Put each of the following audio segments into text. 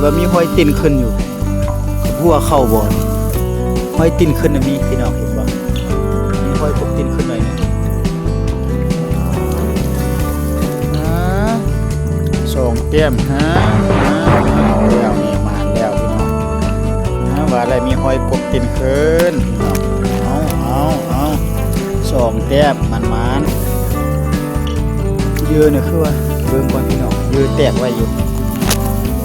ວ່າມີຮອຍຕີນຂຶ້ນຢູ່ ຮູ້ວ່າເຂົ້າບໍ່? ຮອຍຕີນຂຶ້ນນະມີ ພີ່ນ້ອງເຫັນບໍ່? ມີຮອຍກົບຕີນຂຶ້ນໜ້ອຍໜຶ່ງ. ອາ ສອງແຕ້ມ ຫາ ຫາ ເອົາແລ້ວ ນີ້ມາແລ້ວ ພີ່ນ້ອງ. ອາ ວ່າແລ້ວມີຮອຍກົບຕີນຂຶ້ນ ພີ່ນ້ອງ. ເອົາ ເອົາ ເອົາ ສອງແຕ້ມ ໝານໆ. ເຫຍື່ອນີ້ຄືວ່າ ເບິ່ງກ່ອນ ພີ່ນ້ອງ ເຫຍື່ອແຕກໄວຢູ່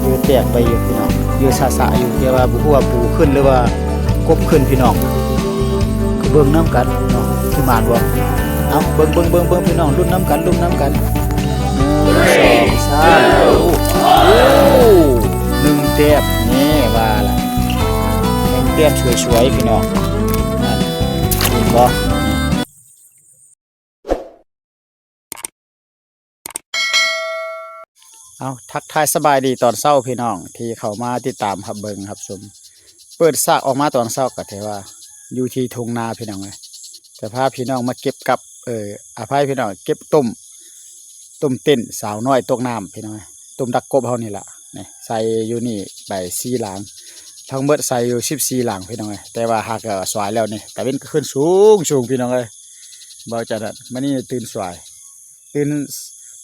ເຫຍື່ອແຕກໄວຢູ່ ພີ່ນ້ອງ ເຫຍື່ອຊະໆຢູ່ ແຕ່ວ່າບໍ່ຮູ້ວ່າປູຂຶ້ນ ຫຼືວ່າກົບຂຶ້ນ ພີ່ນ້ອງ. ກໍເບິ່ງນຳກັນເນາະ ຊິໝານບໍ່? ເອົາ ເບິ່ງ ເບິ່ງ ເບິ່ງ ເບິ່ງ ພີ່ນ້ອງ ລຸ້ນນຳກັນ ລຸ້ນນຳກັນ. ໜຶ່ງ ສອງ ສາມ ໂອ້ ໂອ້ ໜຶ່ງແຕ້ມ ນີ້ວ່າລະ ໜຶ່ງແຕ້ມສວຍໆ ພີ່ນ້ອງ ນັ້ນ ເຫັນບໍ່? ເອົາ ທັກທາຍສະບາຍດີຕອນເຊົ້າ ພີ່ນ້ອງທີ່ເຂົ້າມາຕິດຕາມຮັບເບິ່ງຮັບຊົມ. ເປີດສາກອອກມາຕອນເຊົ້າກໍຖືວ່າຢູ່ທີ່ທົ່ງນາ ພີ່ນ້ອງເອີຍ ຈະພາພີ່ນ້ອງມາເກັບກັບ ເອີ ອາໄພ ພີ່ນ້ອງ ເກັບຕົ້ມ ຕົ້ມເຕັ້ນສາວນ້ອຍຕົກນ້ຳ ພີ່ນ້ອງເອີຍ. ຕົ້ມດັກກົບເຮົານີ້ລະ ນີ້ໃສ່ຢູ່ນີ້ໄປສີ່ຫຼັງ ທັງໝົດໃສ່ຢູ່ສິບສີ່ຫຼັງ ພີ່ນ້ອງເອີຍ. ແຕ່ວ່າຫາກສວາຍແລ້ວນີ້ ຕາເວັນກໍຂຶ້ນສູງໆ ພີ່ນ້ອງເອີຍ. ເວົ້າຈັ່ງນັ້ນ ມື້ນີ້ຕື່ນສວາຍ ຕື່ນ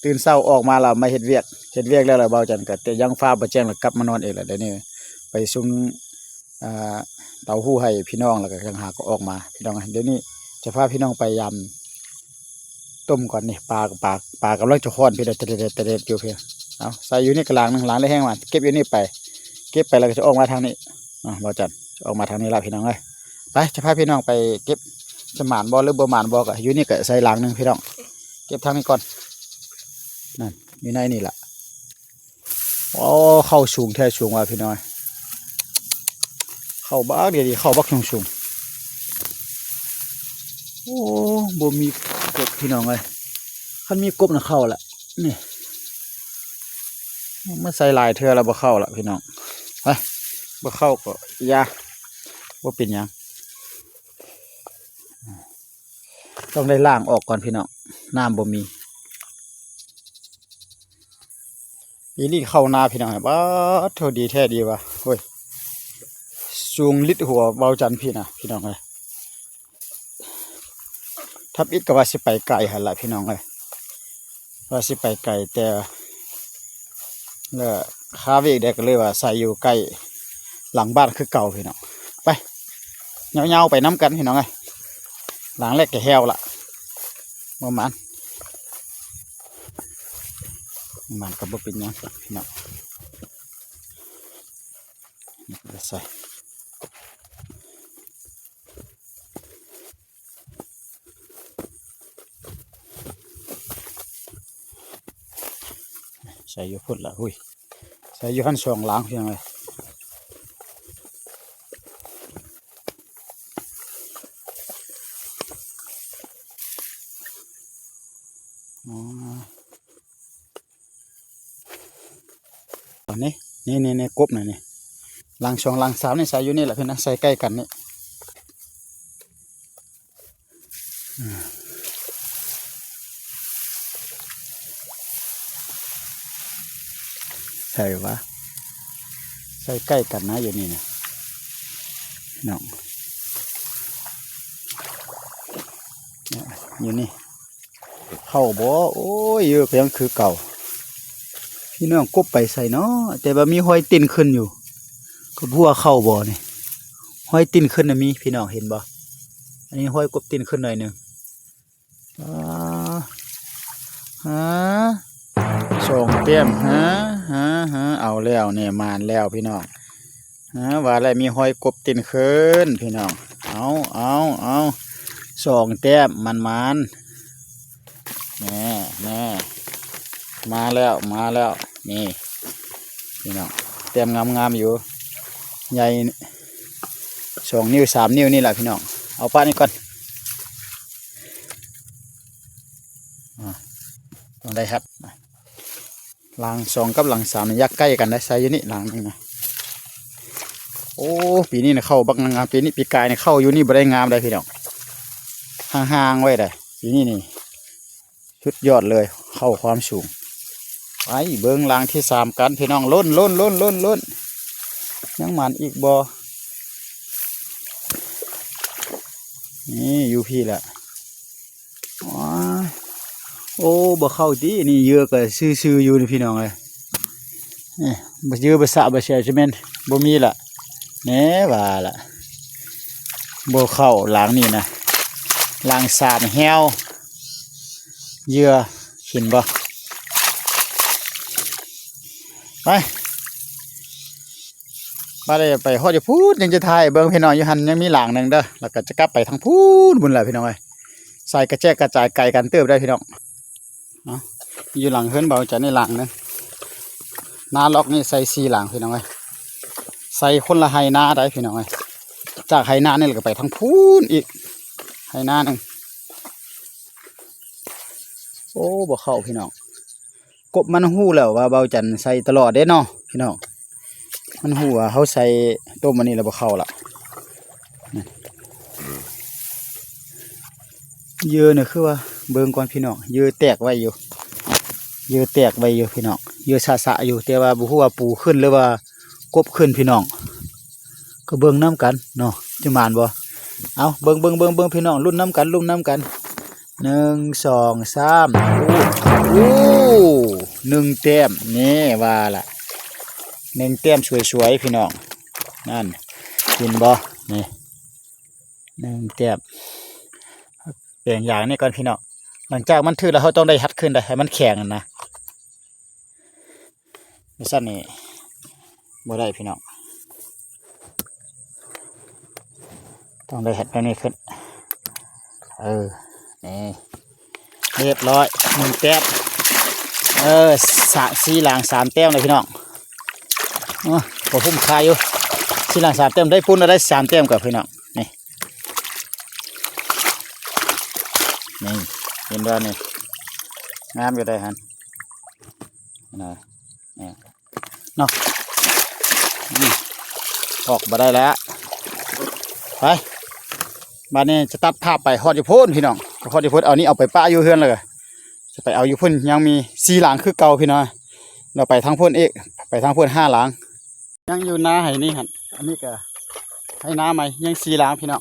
ຕື່ນເຊົ້າອອກມາແລ້ວມາເຮັດວຽກ ເຮັດວຽກແລ້ວລະ ເວົ້າຈັ່ງ ກໍແຕ່ຍັງຟ້າບໍ່ແຈ້ງ ແລ້ວກັບມານອນອີກລະ. ດຽວນີ້ໄປຊຸງ ອ່າ ເຕົ້າຫູ້ໃຫ້ພີ່ນ້ອງ ແລ້ວກໍຈັ່ງຫາກໍອອກມາ ພີ່ນ້ອງ. ດຽວນີ້ຈະພາພີ່ນ້ອງໄປຢາມຕົ້ມກ່ອນນີ້ ປາ ປາ ປາກຳລັງຈະຮ້ອນພີ້ ແຕະແດດ ແຕະແດດຢູ່ພີ້. ເອົາ ໃສ່ຢູ່ນີ້ກະລາງໜຶ່ງ ລາງແລ້ວແຫ້ງມາ ເກັບຢູ່ນີ້ໄປ ເກັບໄປແລ້ວກໍຈະອອກມາທາງນີ້ເນາະ ເວົ້າຈັ່ງ ອອກມາທາງນີ້ລະ ພີ່ນ້ອງເອີຍ. ໄປ ຈະພາພີ່ນ້ອງໄປເກັບ ຈະໝານບໍ່ ຫຼືບໍ່ໝານບໍ່ ກໍຢູ່ນີ້ກໍໃສ່ລາງໜຶ່ງ ພີ່ນ້ອງ. ເກັບທາງນີ້ກ່ອນ ນັ້ນ ຢູ່ໃນນີ້ລະ. ໂອ້ ເຂົ້າສູງແທ້ສູງວ່າ ພີ່ນ້ອງ ເຂົ້າບັກເດ ເຂົ້າບັກສູງໆ. ໂອ້ ບໍ່ມີກົບ ພີ່ນ້ອງເອີຍ ຄັນມີກົບນະເຂົ້າລະ ນີ້ ມາໃສ່ຫຼາຍເທື່ອລະບໍ່ເຂົ້າລະ ພີ່ນ້ອງ. ໄປ ບໍ່ເຂົ້າກໍຢ່າ ບໍ່ເປັນຫຍັງ. ຕ້ອງໄດ້ລ້າງອອກກ່ອນ ພີ່ນ້ອງ ນ້ຳບໍ່ມີ. ອີ່ຫຼີເຂົ້ານາ ພີ່ນ້ອງ ບາດ ໂທ ດີແທ້ດີວ່າ ໂອ້ຍ ສູງລິດຫົວເບົາຈັນພີ້ນະ ພີ່ນ້ອງເອີຍ. ທຳອິດກໍວ່າຊິໄປໄກຫັ້ນລະ ພີ່ນ້ອງເອີຍ ວ່າຊິໄປໄກ ແຕ່ ແລ້ວຄາເວກແດ່ ກໍເລີຍວ່າໃສ່ຢູ່ໃກ້ຫຼັງບ້ານຄືເກົ່າ ພີ່ນ້ອງ. ໄປ ຍາວໆໄປນຳກັນ ພີ່ນ້ອງເອີຍ. ຫຼັງແລກກໍແຫ້ວລະ ບໍ່ໝານ ໝານກໍບໍ່ເປັນຫຍັງ ພີ່ນ້ອງ. ໃສ່ ໃສ່ຢູ່ພຸ້ນລະ ຫຸ້ຍ ໃສ່ຢູ່ຫັ້ນສອງຫຼັງ ພີ່ນ້ອງເອີຍ. ອໍ ອັນນີ້ ນີ້ໆໆ ກົບນະນີ້ ຫຼັງສອງຫຼັງສາມນີ້ ໃສ່ຢູ່ນີ້ລະ ພີ່ນະ ໃສ່ໃກ້ກັນນີ້. ໃສ່ວະ ໃສ່ໃກ້ກັນນະ ຢູ່ນີ້ນະ ນ້ອງ ຢູ່ນີ້ ເຂົ້າບໍ່? ໂອ້ຍ ເອີ ກໍຍັງຄືເກົ່າ ພີ່ນ້ອງ. ກົບໄປໃສເນາະ? ແຕ່ວ່າມີຮອຍຕີນຂຶ້ນຢູ່ ກໍບໍ່ຮູ້ວ່າເຂົ້າບໍ່ນີ້. ຮອຍຕີນຂຶ້ນນະມີ ພີ່ນ້ອງເຫັນບໍ່? ອັນນີ້ຮອຍກົບຕີນຂຶ້ນໜ້ອຍໜຶ່ງ. ອາ ຫາ ສອງແຕ້ມ ຫາ ຫາ ຫາ ເອົາແລ້ວນີ້ ໝານແລ້ວ ພີ່ນ້ອງ. ຫາ ວ່າແລ້ວມີຮອຍກົບຕີນຂຶ້ນ ພີ່ນ້ອງ. ເອົາ ເອົາ ເອົາ ສອງແຕ້ມ ໝານໆ. ແນ່ ແນ່ ມາແລ້ວ ມາແລ້ວ ນີ້ ພີ່ນ້ອງ ແຕ້ມງາມໆຢູ່ ໃຫຍ່ ສອງນິ້ວ ສາມນິ້ວນີ້ລະ ພີ່ນ້ອງ. ເອົາປະນີ້ກ່ອນ ອາ ຕ້ອງໄດ້ຮັບ. ຫຼັງສອງກັບຫຼັງສາມນີ້ຢາກໃກ້ກັນໄດ໋ ໃສ່ຢູ່ນີ້ຫຼັງໜຶ່ງນະ. ໂອ້ ປີນີ້ນະເຂົ້າບັກງາມໆ ປີນີ້ ປີກາຍນີ້ເຂົ້າຢູ່ນີ້ບໍ່ໄດ້ງາມໃດ໋ ພີ່ນ້ອງ ຫ່າງໆໄວ້ໄດ໋ ປີນີ້ນີ້ ສຸດຍອດເລີຍ ເຂົ້າຄວາມສູງ. ໄປເບິ່ງຫຼັງທີສາມກັນ ພີ່ນ້ອງ ລຸ້ນ ລຸ້ນ ລຸ້ນ ລຸ້ນ ລຸ້ນ. ຍັງໝານອີກບໍ່? ນີ້ຢູ່ພີ້ລະ. ໂອ້ ບໍ່ເຂົ້າຕິ ນີ້ເຫຍື່ອກໍຊື່ໆຢູ່ນີ້ພີ່ນ້ອງເອີຍ. ນີ້ບໍ່ເຫຍື່ອບໍ່ສະບໍ່ເສຍຊິແມ່ນບໍ່ມີລະ. ແນ່ວ່າລະ ບໍ່ເຂົ້າຫຼັງນີ້ນະ ຫຼັງສາມແຮວ ເຫຍື່ອເຫັນບໍ່? ໄປ ບາດນີ້ໄປຮອດຢູ່ພຸ້ນ ຍັງຈະຖ່າຍເບິ່ງພີ່ນ້ອງ ຢູ່ຫັ້ນຍັງມີຫຼັງໜຶ່ງເດີ ແລ້ວກໍຈະກັບໄປທາງພຸ້ນ ພຸ້ນແຫຼະພີ່ນ້ອງເອີຍ. ໃສ່ກະແຈກກະຈາຍໄກກັນເຕີບໄດ໋ພີ່ນ້ອງ. ເອົາ ຢູ່ຫຼັງເຮືອນເບົາຈັນນີ້ຫຼັງໜຶ່ງ ນາລັອກນີ້ໃສ່ສີ່ຫຼັງພີ່ນ້ອງເອີຍ. ໃສ່ຄົນລະໄຮ່ນາໄດ໋ພີ່ນ້ອງເອີຍ. ຈາກໄຮ່ນານີ້ແລ້ວກໍໄປທາງພຸ້ນອີກ ໄຮ່ນາໜຶ່ງ. ໂອ້ ບໍ່ເຂົ້າພີ່ນ້ອງ. ກົບມັນຮູ້ແລ້ວວ່າເບົາຈັນໃສ່ຕະຫຼອດເດ້ເນາະພີ່ນ້ອງ. ມັນຮູ້ວ່າເຮົາໃສ່ຕົ້ມອັນນີ້ແລ້ວບໍ່ເຂົ້າລະ. ເຫຍື່ອນີ້ຄືວ່າ ເບິ່ງກ່ອນພີ່ນ້ອງ ເຫຍື່ອແຕກໄວຢູ່ ເຫຍື່ອແຕກໄວຢູ່ພີ່ນ້ອງ. ເຫຍື່ອສະໆຢູ່ ແຕ່ວ່າບໍ່ຮູ້ວ່າປູຂຶ້ນ ຫຼືວ່າກົບຂຶ້ນພີ່ນ້ອງ. ກໍເບິ່ງນຳກັນເນາະ ຈະໝານບໍ່? ເອົາ ເບິ່ງໆໆ ພີ່ນ້ອງ ລຸ້ນນຳກັນ ລຸ້ນນຳກັນ. ໜຶ່ງ ສອງ ສາມ ໂອ້ ໂອ້ ໜຶ່ງແຕ້ມ ນີ້ວ່າລະ ໜຶ່ງແຕ້ມສວຍໆ ພີ່ນ້ອງ. ນັ້ນ ເຫັນບໍ່? ນີ້ ໜຶ່ງແຕ້ມ. ແປງຢາງນີ້ກ່ອນພີ່ນ້ອງ ຫຼັງຈາກມັນຖືກແລ້ວ ເຮົາຕ້ອງໄດ້ຮັດຄືນໄດ໋ ໃຫ້ມັນແຂງຫັ້ນນະ. ບໍ່ຊັ້ນນີ້ບໍ່ໄດ້ພີ່ນ້ອງ ຕ້ອງໄດ້ເຮັດແນວນີ້ຂຶ້ນ. ເອີ ນີ້ ຮຽບຮ້ອຍ ໜຶ່ງແຕ້ມ. ເອີ ສະ ສີ່ຫຼັງສາມແຕ້ມເລີຍພີ່ນ້ອງ. ໂອ້ ກໍຄຸ້ມຄ່າຢູ່ ສີ່ຫຼັງສາມແຕ້ມ ໄດ້ປຸ້ນລະໄດ້ສາມແຕ້ມກັບພີ່ນ້ອງ. ນີ້ ນີ້ ເຫັນບໍ່ນີ້ ງາມຢູ່ໄດ໋ຫັ້ນ. ນະ ນີ້ເນາະ ອືມ ອອກບໍ່ໄດ້ແລ້ວ. ໄປ ບາດນີ້ຈະຕັດພາບໄປຮອດຢູ່ພຸ້ນພີ່ນ້ອງ ໄປຮອດຢູ່ພຸ້ນ ເອົານີ້ເອົາໄປປະຢູ່ເຮືອນ ແລ້ວກໍຈະໄປເອົາຢູ່ພຸ້ນ ຍັງມີສີ່ຫຼັງຄືເກົ່າພີ່ນ້ອງ. ແລ້ວໄປທາງພຸ້ນອີກ ໄປທາງພຸ້ນຫ້າຫຼັງ. ຍັງຢູ່ນາໄຮ່ນີ້ຫັ້ນ ອັນນີ້ກໍໄຮ່ນາໃໝ່ ຍັງສີ່ຫຼັງພີ່ນ້ອງ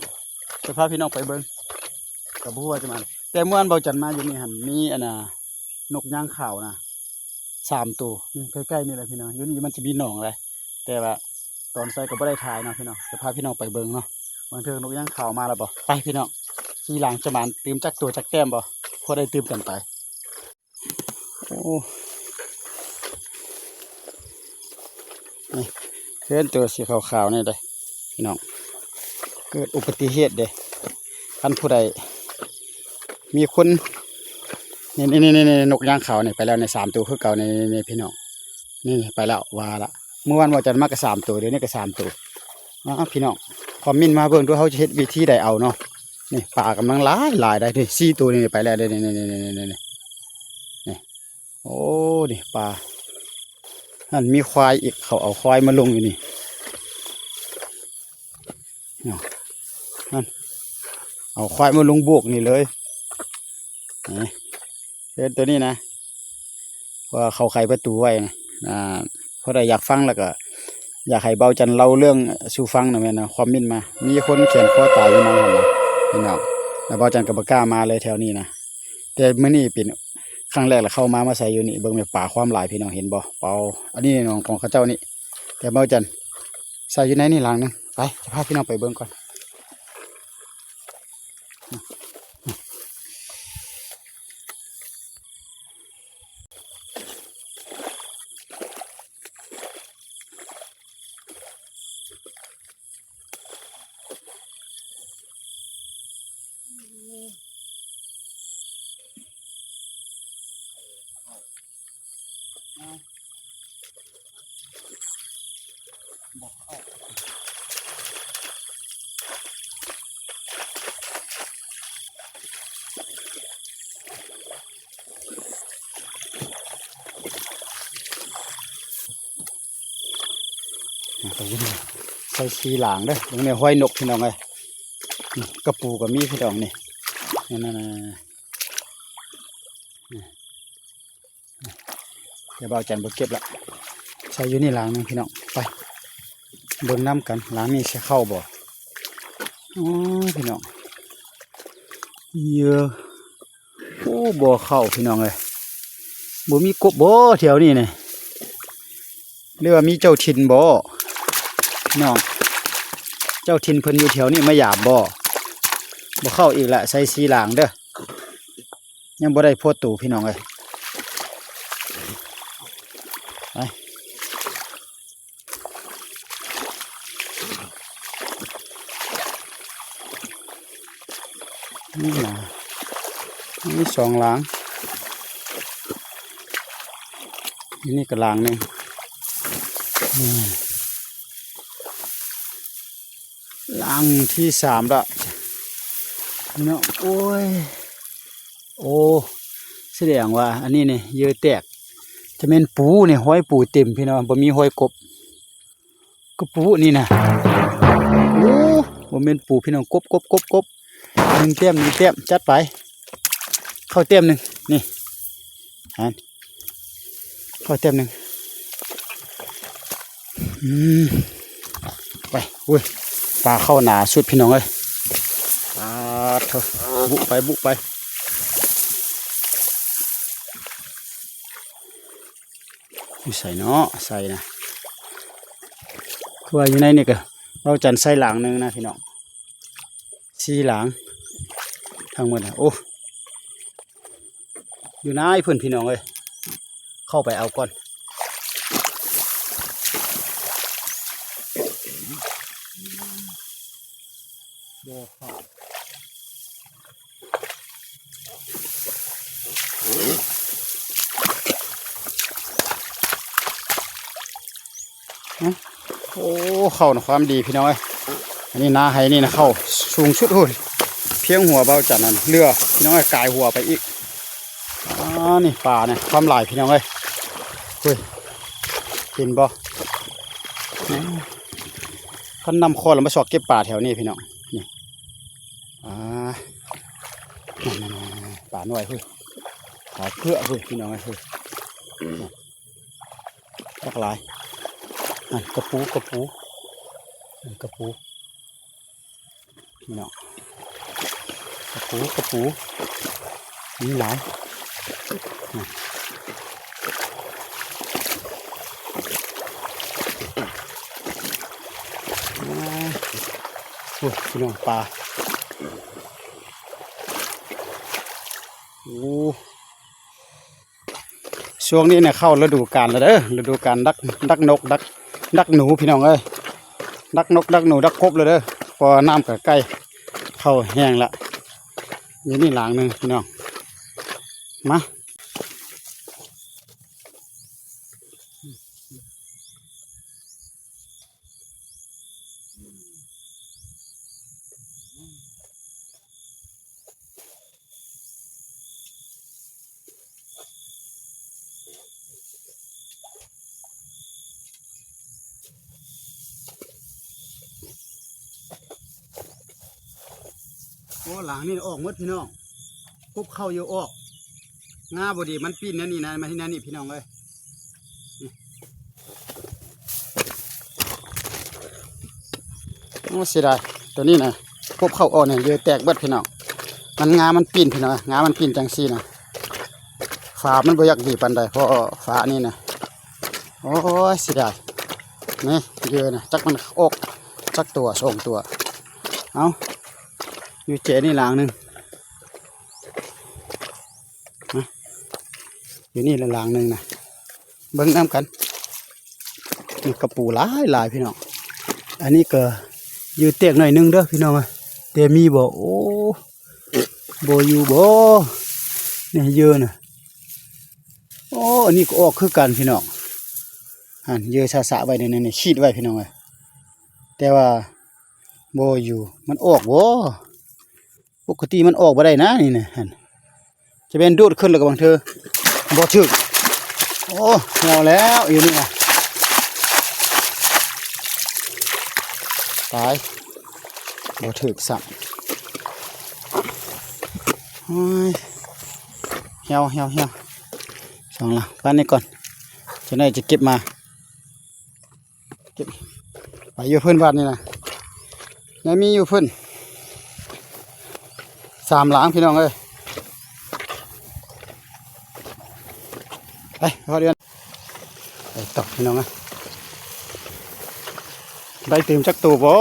ຈະພາພີ່ນ້ອງໄປເບິ່ງ ກໍບໍ່ຮູ້ວ່າຈະມາ. ແຕ່ເມື່ອວານເບົາຈັນມາຢູ່ນີ້ຫັ້ນ ມີອັນນ່າ ນົກຍາງຂາວນະ ສາມໂຕ ນີ້ໃກ້ໆນີ້ແຫຼະພີ່ນ້ອງ. ຢູ່ນີ້ມັນຈະມີໜອງເລີຍ ແຕ່ວ່າຕອນໃສ່ກໍບໍ່ໄດ້ຖ່າຍເນາະພີ່ນ້ອງ ຈະພາພີ່ນ້ອງໄປເບິ່ງເນາະ ບາງເທື່ອນົກຍາງຂາວມາແລ້ວບໍ່. ໄປພີ່ນ້ອງ ສີ່ຫຼັງຈະໝານຕື່ມຈັກໂຕຈັກແຕ້ມບໍ່ ພໍໄດ້ຕື່ມກັນໄປ. ໂອ້ ນີ້ເຮືອນຕົວສີຂາວໆນີ້ເດ້ພີ່ນ້ອງ ເກີດອຸບັດຕິເຫດເດ້. ຄັນຜູ້ໃດມີຄົນ ນີ້ໆໆໆ ນົກຍາງຂາວນີ້ໄປແລ້ວນີ້ ສາມໂຕຄືເກົ່ານີ້ ນີ້ພີ່ນ້ອງ ນີ້ໄປແລ້ວວ່າລະ. ມື້ວານວ່າຈະມາກໍສາມໂຕ ດຽວນີ້ກໍສາມໂຕ. ອ້າ ພີ່ນ້ອງຄອມເມັນມາເບິ່ງດູ ເຮົາຈະເຮັດວິທີໃດເອົາເນາະ. ນີ້ປາກຳລັງຫຼາຍໆໄດ໋ ນີ້ສີ່ໂຕນີ້ໄປແລ້ວເດ້ ນີ້ໆໆໆ ນີ້ ໂອ້ ນີ້ປາ ນັ້ນມີຄວາຍອີກ ເຂົາເອົາຄວາຍມາລົງຢູ່ນີ້ເນາະ ນັ້ນ ເອົາຄວາຍມາລົງບວກນີ້ເລີຍ. ນີ້ ເຫັນຕົວນີ້ນະ ເພາະວ່າເຂົາໄຂປະຕູໄວ້ນະ. ອ່າ ຜູ້ໃດຢາກຟັງ ແລ້ວກໍຢາກໃຫ້ເບົາຈັນເລົ່າເລື່ອງສູ່ຟັງນະ ແມ່ນນະ ຄອມເມັນມາ. ມີຄົນແຂນຄໍຕາຍຢູ່ນຳຫັ້ນນະ ພີ່ນ້ອງ ແລ້ວເບົາຈັນກໍບໍ່ກ້າມາເລີຍແຖວນີ້ນະ. ແຕ່ມື້ນີ້ເປັນຄັ້ງແລກລະເຂົ້າມາ ມາໃສ່ຢູ່ນີ້. ເບິ່ງແມ່ປາຄວາມຫຼາຍ ພີ່ນ້ອງເຫັນບໍ່? ເປົາ ອັນນີ້ໜອງຂອງເຂົາເຈົ້ານີ້ ແຕ່ເບົາຈັນໃສ່ຢູ່ໃນນີ້ຫຼັງໜຶ່ງ. ໄປ ຈະພາພີ່ນ້ອງໄປເບິ່ງກ່ອນ. ໃສ່ສີຫຼາງເດີ. ເບິ່ງແນວຫ້ອຍນົກ ພີ່ນ້ອງເອີຍ. ນີ້ ກະປູກໍມີ ພີ່ນ້ອງນີ້. ນັ້ນໆໆໆ ດຽວບ່າວຈັນບໍ່ເກັບລະ ໃສ່ຢູ່ນີ້ຫຼັງໜຶ່ງພີ່ນ້ອງ. ໄປ ເບິ່ງນຳກັນ ຫຼັງນີ້ຊິເຂົ້າບໍ່? ໂອ້ຍ ພີ່ນ້ອງ ເຫຍື່ອ ໂອ້ ບໍ່ເຂົ້າ ພີ່ນ້ອງເອີຍ. ບໍ່ມີກົບບໍ່ແຖວນີ້ນີ້? ຫຼືວ່າມີເຈົ້າຖິ່ນບໍ່ ພີ່ນ້ອງ? ເຈົ້າຖິ່ນເພິ່ນຢູ່ແຖວນີ້ມາຢາມບໍ່? ບໍ່ເຂົ້າອີກລະ ໃສ່ສີ່ຫຼັງເດີ. ຍັງບໍ່ໄດ້ພໍໂຕ ພີ່ນ້ອງເອີຍ. ໄປ ນີ້ນະ ມີສອງຫຼັງ ນີ້ກະຫຼັງໜຶ່ງ ນີ້ ຫຼັງທີສາມລະເນາະ. ໂອ້ຍ ໂອ້ ສະແດງວ່າອັນນີ້ນີ້ເຫຍື່ອແຕກ ຈະແມ່ນປູນີ້ ຮອຍປູເຕັມ ພີ່ນ້ອງ ບໍ່ມີຮອຍກົບ ກະປູນີ້ນະ. ໂອ້ ບໍ່ແມ່ນປູ ພີ່ນ້ອງ ກົບ ກົບ ກົບ ກົບ ໜຶ່ງແຕ້ມ ໜຶ່ງແຕ້ມ ຈັດໄປ ເຂົ້າແຕ້ມໜຶ່ງ ນີ້ ຫັ້ນ ເຂົ້າແຕ້ມໜຶ່ງ. ອືມ ໄປ ໂອ້ຍ ປາເຂົ້າໜາສຸດ ພີ່ນ້ອງເອີຍ. ປາດໂທ້ ບຸໄປ ບຸໄປ. ຢູ່ໃສເນາະ ໃສນະ ຄືວ່າຢູ່ໃນນີ້ກະ ເວົ້າຈັນໃສ່ຫຼັງໜຶ່ງນະ ພີ່ນ້ອງ ສີ່ຫຼັງທັງໝົດນະ. ໂອ້ ຢູ່ນາຍພຸ້ນ ພີ່ນ້ອງເອີຍ ເຂົ້າໄປເອົາກ່ອນ. ບໍ່ເຂົ້າ ໂອ້ ເຂົ້ານະຄວາມດີ ພີ່ນ້ອງເອີຍ. ອັນນີ້ນາໄຮ່ນີ້ນະ ເຂົ້າສູງສຸດພຸ້ນ ພຽງຫົວເບົາຈັນນັ້ນ ເຫຼືອ ພີ່ນ້ອງເອີຍ ກາຍຫົວໄປອີກ. ອາ ນີ້ປານີ້ ຄວາມຫຼາຍ ພີ່ນ້ອງເອີຍ. ເຮີ້ຍ ເຫັນບໍ່? ຄັນນ້ຳຄ່ອຍລະມາຊອກເກັບປາແຖວນີ້ ພີ່ນ້ອງ ນີ້. ອາ ນັ້ນໆໆໆ ປານ້ອຍເຮີ້ຍ ປາເຜືອກເຮີ້ຍ ພີ່ນ້ອງເອີຍ ເຮີ້ຍ ບັກຫຼາຍ. ນັ້ນ ກະປູ ກະປູ ກະປູ ພີ່ນ້ອງ ກະປູ ກະປູ ມີຫຼາຍ. ໂອ້ຍ ພີ່ນ້ອງ ປາ ໂອ້ ຊ່ວງນີ້ນະ ເຂົ້າລະດູການແລ້ວເດີ ລະດູການດັກ ດັກນົກ ດັກ ດັກໜູ ພີ່ນ້ອງເອີຍ. ດັກນົກ ດັກໜູ ດັກກົບແລ້ວເດີ ເພາະວ່ານ້ຳກະໃກ້ເຂົ້າແຫ້ງລະ. ຢູ່ນີ້ຫຼັງໜຶ່ງ ພີ່ນ້ອງ ມາ. ໂອ້ ຫຼັງນີ້ອອກໝົດ ພີ່ນ້ອງ ກົບເຂົ້າຢູ່ອອກ ງາບໍ່ດີ ມັນປີ້ນແນວນີ້ນະ ມາທີ່ແນວນີ້ ພີ່ນ້ອງເອີຍ. ໂອ້ ເສຍດາຍ ໂຕນີ້ນະ ກົບເຂົ້າອອກນີ້ ເຫຍື່ອແຕກເບິດ ພີ່ນ້ອງ. ມັນ ງາມັນປີ້ນ ພີ່ນ້ອງ ງາມັນປີ້ນຈັ່ງຊີ້ນະ ຝາມັນບໍ່ຢາກດີປານໃດ ເພາະຝານີ້ນະ. ໂອ້ຍ ເສຍດາຍ ນີ້ ເຫຍື່ອນະ ຈັກມັນອອກຈັກຕົວ ສອງຕົວ. ເອົ້າ ຢູ່ເຈນີ້ຫຼັງໜຶ່ງ ມາ ຢູ່ນີ້ລະຫຼັງໜຶ່ງນະ ເບິ່ງນຳກັນ. ນີ້ກະປູຫຼາຍໆ ພີ່ນ້ອງ ອັນນີ້ກະຢູ່ແຕກໜ້ອຍໜຶ່ງເດີ ພີ່ນ້ອງເອີຍ. ແຕ່ມີບໍ່? ໂອ້ ບໍ່ຢູ່ບໍ່ ນີ້ເຫຍື່ອນະ. ໂອ້ ອັນນີ້ກະອອກຄືກັນ ພີ່ນ້ອງ ຫັ້ນ ເຫຍື່ອສະໆໄວ້ນີ້ ນີ້ ຂີດໄວ້ ພີ່ນ້ອງເອີຍ ແຕ່ວ່າບໍ່ຢູ່ ມັນອອກບໍ່? ປົກກະຕິມັນອອກບໍ່ໄດ້ນະ ນີ້ນະ ຫັ້ນ ຈະແມ່ນໂດດຂຶ້ນແລ້ວກະບາງເທື່ອບໍ່ຖືກ. ໂອ້ ແຫ້ວແລ້ວ ຢູ່ນີ້ນະ ຕາຍ ບໍ່ຖືກຊ້ຳ. ໂອ້ຍ ແຫ້ວໆໆ ສອງລະ ປານນີ້ກ່ອນ ຈະໄດ້ຈະເກັບມາ ເກັບ ໄປ ຢູ່ເພິ່ນວັດນີ້ນະ ຍັງມີຢູ່ເພິ່ນ ສາມຫຼັງພີ່ນ້ອງເອີຍ. ໄປ ພໍດຽວ ໄປຕໍ່ພີ່ນ້ອງເອີຍ. ໄດ້ຕື່ມຈັກໂຕບໍ່?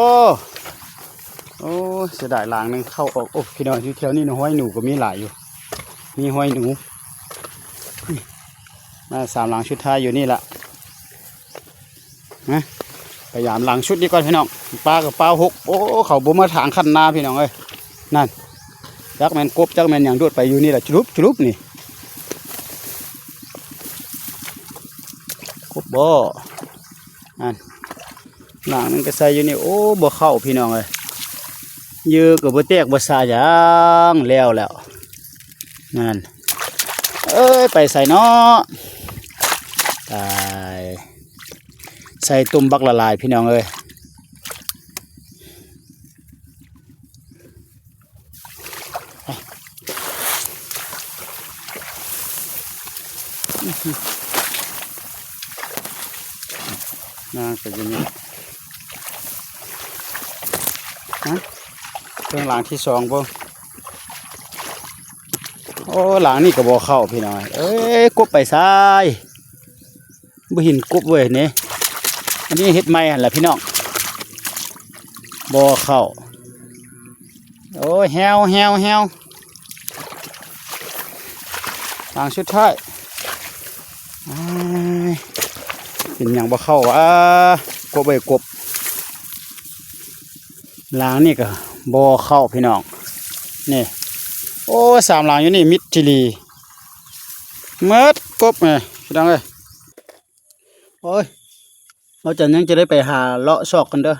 ໂອ້ຍ ເສຍດາຍ ຫຼັງໜຶ່ງເຂົ້າອອກ. ໂອ້ ພີ່ນ້ອງ ຢູ່ແຖວນີ້ນະ ຮອຍໜູກໍມີຫຼາຍຢູ່ ມີຮອຍໜູ. ມາສາມຫຼັງສຸດທ້າຍຢູ່ນີ້ລະ ນະ ໄປຍາມຫຼັງສຸດນີ້ກ່ອນພີ່ນ້ອງ. ປາກໍປາຫົກ. ໂອ້ ເຂົາບໍ່ມາຖາງຄັນນາພີ່ນ້ອງເອີຍ. ນັ້ນ ຈັກແມ່ນກົບ ຈັກແມ່ນຫຍັງ ໂດດໄປຢູ່ນີ້ລະ ຈຸລຸບຈຸລຸບນີ້. ກົບບໍ່? ນັ້ນ ຫຼັງໜຶ່ງກໍໃສ່ຢູ່ນີ້. ໂອ້ ບໍ່ເຂົ້າພີ່ນ້ອງເອີຍ. ເຫຍື່ອກໍບໍ່ແຕກບໍ່ສະຫຍັງ ແລ້ວແລ້ວ. ນັ້ນ ເອີຍ ໄປໃສເນາະ? ຕາຍ ໃສ່ຕຸ່ມບັກຫຼາຍໆ ພີ່ນ້ອງເອີຍ. ນາງກໍຢູ່ນີ້ ຮະ ເບິ່ງຫຼັງທີສອງເບິ່ງ. ໂອ້ ຫຼັງນີ້ກໍບໍ່ເຂົ້າພີ່ນ້ອງເອີຍ. ກົບໄປໃສ? ບໍ່ເຫັນກົບເວີຍນີ້. ອັນນີ້ເຮັດໃໝ່ຫັ້ນລະພີ່ນ້ອງ ບໍ່ເຂົ້າ. ໂອ້ຍ ແຮວ ແຮວ ແຮວ ຫຼັງສຸດທ້າຍ. ອ້າຍ ເປັນຫຍັງບໍ່ເຂົ້າຫວາ? ກົບເອີຍ ກົບ. ຫຼັງນີ້ກໍບໍ່ເຂົ້າພີ່ນ້ອງ ນີ້. ໂອ້ຍ ສາມຫຼັງຢູ່ນີ້ມິດຈີ່ຫຼີ ໝົດກົບນີ້ພີ່ນ້ອງເອີຍ. ໂອ້ຍ ເຮົາຈະຍັງຈະໄດ້ໄປຫາເລາະຊອກກັນເດີ.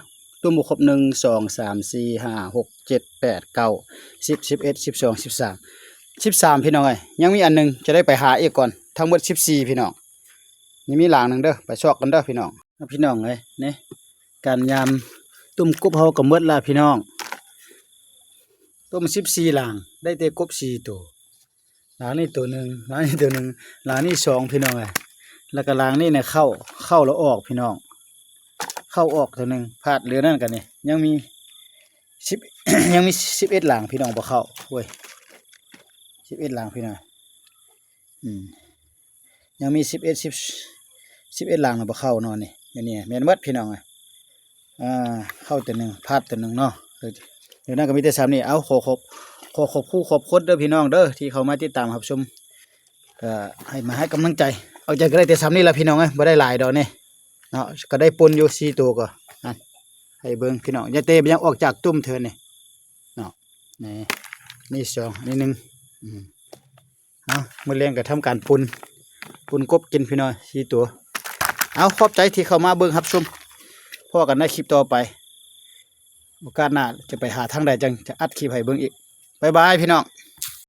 ຕຸ້ມບໍ່ຄົບ ໜຶ່ງ ສອງ ສາມ ສີ່ ຫ້າ ຫົກ ເຈັດ ແປດ ເກົ້າ ສິບ ສິບເອັດ ສິບສອງ ສິບສາມ ສິບສາມ ພີ່ນ້ອງເອີຍ. ຍັງມີອັນໜຶ່ງຈະໄດ້ໄປຫາອີກກ່ອນ ທັງໝົດສິບສີ່ ພີ່ນ້ອງ. ຍັງມີຫຼັງໜຶ່ງເດີ ໄປຊອກກັນເດີພີ່ນ້ອງ. ພີ່ນ້ອງເອີຍ ນີ້ ການຍາມຕຸ້ມກົບເຮົາກໍໝົດລະພີ່ນ້ອງ. ຕຸ້ມສິບສີ່ຫຼັງ ໄດ້ແຕ່ກົບສີ່ໂຕ. ຫຼັງນີ້ໂຕໜຶ່ງ ຫຼັງນີ້ໂຕໜຶ່ງ ຫຼັງນີ້ສອງ ພີ່ນ້ອງເອີຍ. ແລ້ວກໍຫຼັງນີ້ນະ ເຂົ້າ ເຂົ້າແລ້ວອອກພີ່ນ້ອງ ເຂົ້າອອກໂຕໜຶ່ງ ພາດ. ເຫຼືອນັ້ນກໍນີ້ ຍັງມີສິບ ຍັງມີສິບເອັດຫຼັງພີ່ນ້ອງ ບໍ່ເຂົ້າ. ໂອ້ຍ ສິບເອັດຫຼັງພີ່ນ້ອງ ອືມ ຍັງມີສິບເອັດ ສິບ ສິບເອັດຫຼັງນະ ບໍ່ເຂົ້າເນາະ. ນີ້ ນີ້ແມ່ນໝົດພີ່ນ້ອງເອີຍ. ອ່າ ເຂົ້າໂຕໜຶ່ງ ພາດໂຕໜຶ່ງເນາະ. ເອີ ດຽວນັ້ນກໍມີແຕ່ສ່ຳນີ້. ເອົາ ຂໍຂອບ ຂໍຂອບຄຸນຂອບຄຸນເດີພີ່ນ້ອງເດີ ທີ່ເຂົ້າມາຕິດຕາມຮັບຊົມ ກໍໃຫ້ມາໃຫ້ກຳລັງໃຈ. ເອົາໃຈກໍໄດ້ແຕ່ສ່ຳນີ້ລະພີ່ນ້ອງເອີຍ ບໍ່ໄດ້ຫຼາຍດອກນີ້ເນາະ. ກໍໄດ້ປົນຢູ່ສີ່ໂຕກໍ ນັ້ນ ໃຫ້ເບິ່ງພີ່ນ້ອງ ຢ່າແຕ່ຍັງອອກຈາກຕຸ້ມເທື່ອນີ້ເນາະ. ນີ້ ນີ້ສອງ ນີ້ໜຶ່ງ ອືມ. ເອົາ ມື້ແລງກໍທຳການປຸນ ປຸນກົບກິນພີ່ນ້ອງ ສີ່ຕົວ. ເອົາ ຂອບໃຈທີ່ເຂົ້າມາເບິ່ງຮັບຊົມ ພໍ້ກັນໃນຄລິບຕໍ່ໄປ. ໂອກາດໜ້າຈະໄປຫາທາງໃດ ຈັ່ງຈະອັດຄລິບໃຫ້ເບິ່ງອີກ. ບາຍບາຍພີ່ນ້ອງ.